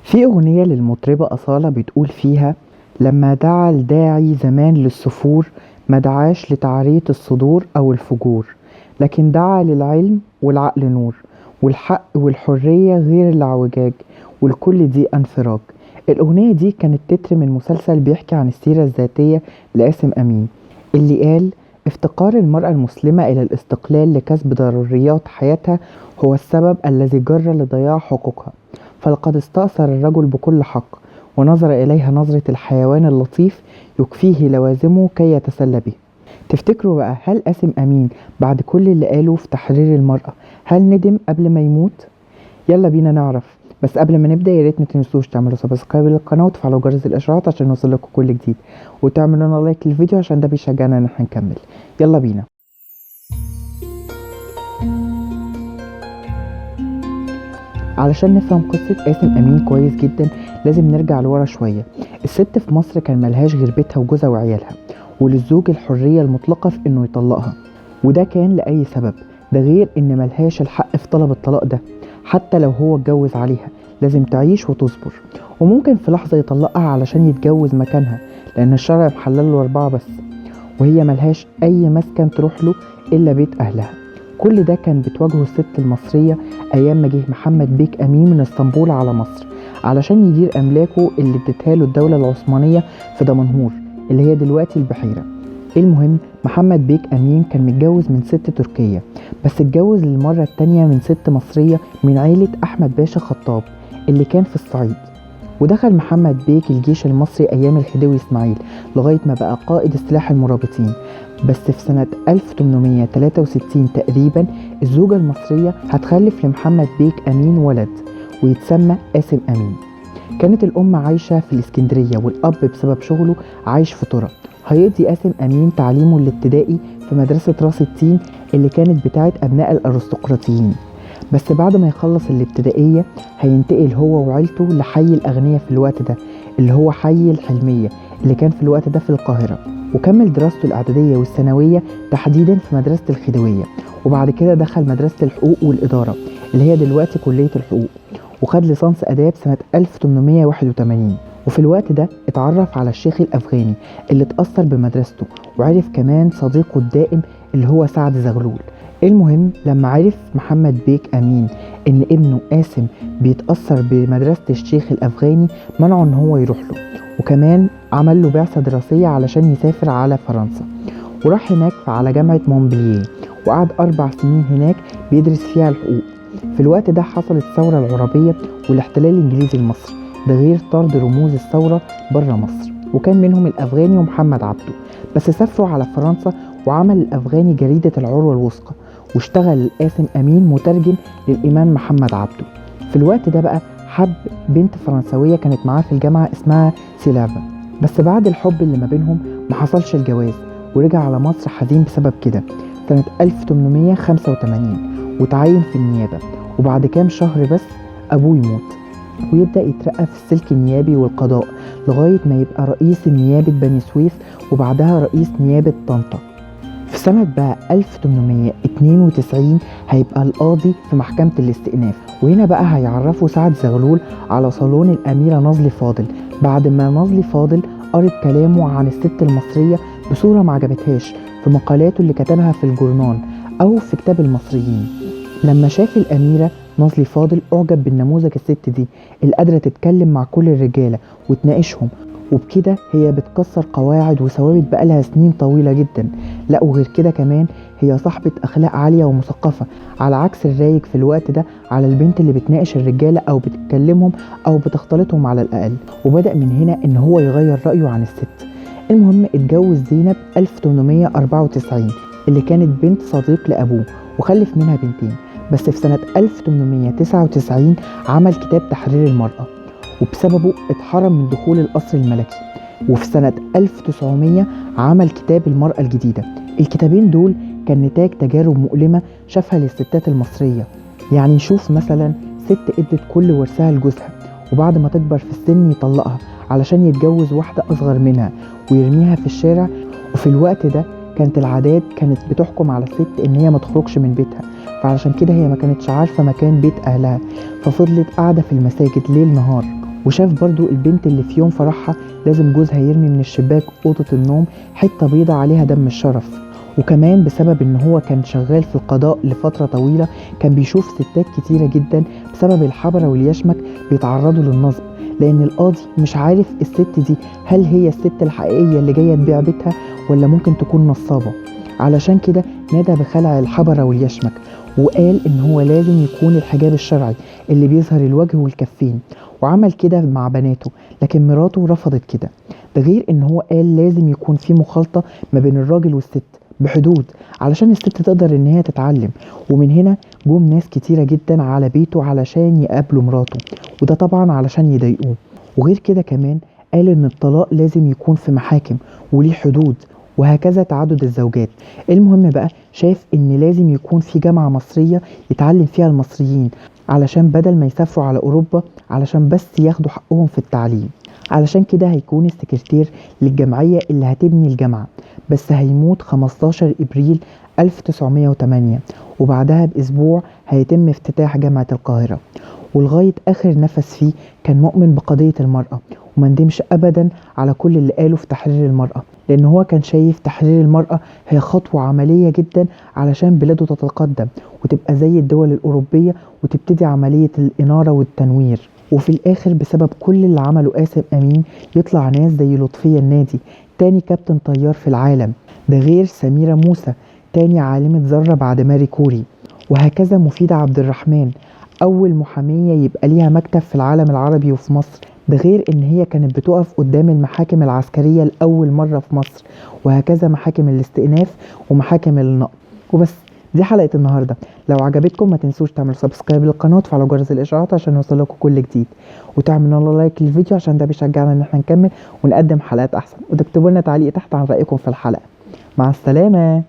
في أغنية للمطربة أصالة بتقول فيها: لما دعا الداعي زمان للسفور ما دعاش لتعرية الصدور أو الفجور، لكن دعا للعلم والعقل نور، والحق والحرية غير الاعوجاج، والكل دي انفراج. الأغنية دي كانت تتر من مسلسل بيحكي عن السيرة الذاتية لقاسم أمين، اللي قال: افتقار المرأة المسلمة إلى الاستقلال لكسب ضروريات حياتها هو السبب الذي جر لضياع حقوقها، فلقد استأثر الرجل بكل حق ونظر إليها نظرة الحيوان اللطيف يكفيه لوازمه كي يتسلى به. تفتكروا بقى هل قاسم أمين بعد كل اللي قاله في تحرير المرأة هل ندم قبل ما يموت؟ يلا بينا نعرف. بس قبل ما نبدأ يا ريت ما تنسوش تعملوا subscribe للقناة وتفعلوا جرس الإشعارات عشان يوصلكوا كل جديد، وتعملوا لنا like للفيديو عشان ده بيشجعنا ان احنا نكمل. يلا بينا. علشان نفهم قصة قاسم أمين كويس جدا لازم نرجع لورا شوية. الست في مصر كان ملهاش غير بيتها وجوزها وعيالها، وللزوج الحرية المطلقة في انه يطلقها، وده كان لأي سبب، ده غير ان ملهاش الحق في طلب الطلاق ده حتى لو هو اتجوز عليها، لازم تعيش وتصبر، وممكن في لحظة يطلقها علشان يتجوز مكانها لأن الشرع محلل له 4 بس، وهي ملهاش أي مسكن تروح له إلا بيت أهلها. كل ده كان بتواجهه الست المصرية أيام ما جه محمد بيك أمين من اسطنبول على مصر علشان يدير أملاكه اللي ادتها له الدولة العثمانية في دمنهور اللي هي دلوقتي البحيرة. المهم محمد بيك أمين كان متجوز من ست تركية، بس اتجوز للمرة التانية من ست مصرية من عيلة أحمد باشا خطاب اللي كان في الصعيد. ودخل محمد بيك الجيش المصري أيام الخديوي إسماعيل لغاية ما بقى قائد سلاح المرابطين. بس في سنة 1863 تقريبا الزوجة المصرية هتخلف لمحمد بيك أمين ولد ويتسمى قاسم أمين. كانت الأم عايشة في الإسكندرية والأب بسبب شغله عايش في طرة. هيقضي قاسم أمين تعليمه الابتدائي في مدرسة راس التين اللي كانت بتاعت أبناء الأرستقراطيين، بس بعد ما يخلص الابتدائية هينتقل هو وعيلته لحي الأغنياء في الوقت ده اللي هو حي الحلمية اللي كان في الوقت ده في القاهرة، وكمل دراسته الإعدادية والثانوية تحديدا في مدرسة الخديوية، وبعد كده دخل مدرسة الحقوق والإدارة اللي هي دلوقتي كلية الحقوق، وخد ليسانس آداب سنة 1881. وفي الوقت ده اتعرف على الشيخ الأفغاني اللي اتأثر بمدرسته، وعرف كمان صديقه الدائم اللي هو سعد زغلول. المهم لما عرف محمد بيك أمين إن ابنه قاسم بيتأثر بمدرسة الشيخ الأفغاني منعه إن هو يروح له، وكمان عمل له بعثة دراسية علشان يسافر على فرنسا، وراح هناك على جامعة مونبلييه وقعد 4 سنين هناك بيدرس فيها الحقوق. في الوقت ده حصلت الثورة العربية والاحتلال الإنجليزي لمصر، ده غير طرد رموز الثورة بره مصر، وكان منهم الأفغاني ومحمد عبده. بس سافروا على فرنسا وعمل الأفغاني جريدة العروة الوثقى، واشتغل قاسم أمين مترجم للإمام محمد عبده. في الوقت ده بقى حب بنت فرنسوية كانت معاه في الجامعة اسمها سيلافا، بس بعد الحب اللي ما بينهم ما حصلش الجواز، ورجع على مصر حزين بسبب كده سنة 1885 وتعين في النيابة. وبعد كام شهر بس أبوه يموت ويبدأ يترقى في السلك النيابي والقضاء لغاية ما يبقى رئيس نيابة بني سويف وبعدها رئيس نيابة طنطا. في سنة بقى 1892 هيبقى القاضي في محكمة الاستئناف، وهنا بقى هيعرفوا سعد زغلول على صالون الأميرة نازلي فاضل بعد ما نازلي فاضل قرت كلامه عن الست المصرية بصورة ما عجبتهاش في مقالاته اللي كتبها في الجورنال أو في كتاب المصريين. لما شاف الأميرة نازلي فاضل أعجب بالنموذج الست دي اللي قادرة تتكلم مع كل الرجالة وتناقشهم، وبكده هي بتكسر قواعد وثوابت بقالها سنين طويلة جدا. لا وغير كده كمان هي صاحبة أخلاق عالية ومثقفة، على عكس الرايج في الوقت ده على البنت اللي بتناقش الرجالة أو بتتكلمهم أو بتختلطهم على الأقل. وبدأ من هنا إن هو يغير رأيه عن الست. المهم اتجوز زينب 1894 اللي كانت بنت صديق لأبوه، وخلف منها بنتين. بس في سنة 1899 عمل كتاب تحرير المرأة، وبسببه اتحرم من دخول القصر الملكي. وفي سنة 1900 عمل كتاب المرأة الجديدة. الكتابين دول كان نتاج تجارب مؤلمة شافها للستات المصرية. يعني يشوف مثلا ست ادت كل ورثها لجوزها، وبعد ما تكبر في السن يطلقها علشان يتجوز واحدة أصغر منها ويرميها في الشارع. وفي الوقت ده كانت العادات كانت بتحكم على الست إن هي ما تخرجش من بيتها، فعلشان كده هي ما كانتش عارفة مكان بيت أهلها، ففضلت قاعدة في المساجد ليل نهار. وشاف برضو البنت اللي في يوم فرحها لازم جوزها يرمي من الشباك أوضة النوم حتة بيضة عليها دم الشرف. وكمان بسبب ان هو كان شغال في القضاء لفترة طويلة كان بيشوف ستات كتيرة جدا بسبب الحبرة واليشمك بيتعرضوا للنصب، لان القاضي مش عارف الست دي هل هي الست الحقيقية اللي جاية تبيع بيتها ولا ممكن تكون نصابة. علشان كده نادى بخلع الحبرة واليشمك، وقال ان هو لازم يكون الحجاب الشرعي اللي بيظهر الوجه والكفين، وعمل كده مع بناته، لكن مراته رفضت كده. ده غير ان هو قال لازم يكون في مخالطة ما بين الراجل والست بحدود علشان الست تقدر ان هي تتعلم. ومن هنا جم ناس كتيرة جدا على بيته علشان يقابلوا مراته، وده طبعا علشان يضايقوه. وغير كده كمان قال ان الطلاق لازم يكون في محاكم وليه حدود، وهكذا تعدد الزوجات. المهم بقى شاف ان لازم يكون في جامعة مصرية يتعلم فيها المصريين علشان بدل ما يسافروا على اوروبا علشان بس ياخدوا حقهم في التعليم. علشان كده هيكون السكرتير للجمعية اللي هتبني الجامعة، بس هيموت 15 ابريل 1908، وبعدها باسبوع هيتم افتتاح جامعة القاهرة. ولغاية اخر نفس فيه كان مؤمن بقضية المرأة، وما ندمش ابدا على كل اللي قاله في تحرير المرأة، لان هو كان شايف تحرير المرأة هي خطوة عملية جدا علشان بلاده تتقدم وتبقى زي الدول الأوروبية وتبتدي عملية الإنارة والتنوير. وفي الآخر بسبب كل اللي عمله قاسم أمين يطلع ناس زي لطفية النادي تاني كابتن طيار في العالم، ده غير سميرة موسى تاني عالمة ذرة بعد ماري كوري، وهكذا مفيدة عبد الرحمن أول محامية يبقى ليها مكتب في العالم العربي وفي مصر، ده غير إن هي كانت بتقف قدام المحاكم العسكرية لأول مرة في مصر، وهكذا محاكم الاستئناف ومحاكم النقض. وبس دي حلقة النهاردة، لو عجبتكم ما تنسوش تعملوا subscribe للقناة وتفعلوا جرس الإشعارات عشان يوصلكم كل جديد، وتعملوا like للفيديو عشان ده بيشجعنا إن احنا نكمل ونقدم حلقات أحسن، وتكتبوا لنا تعليق تحت عن رأيكم في الحلقة. مع السلامة.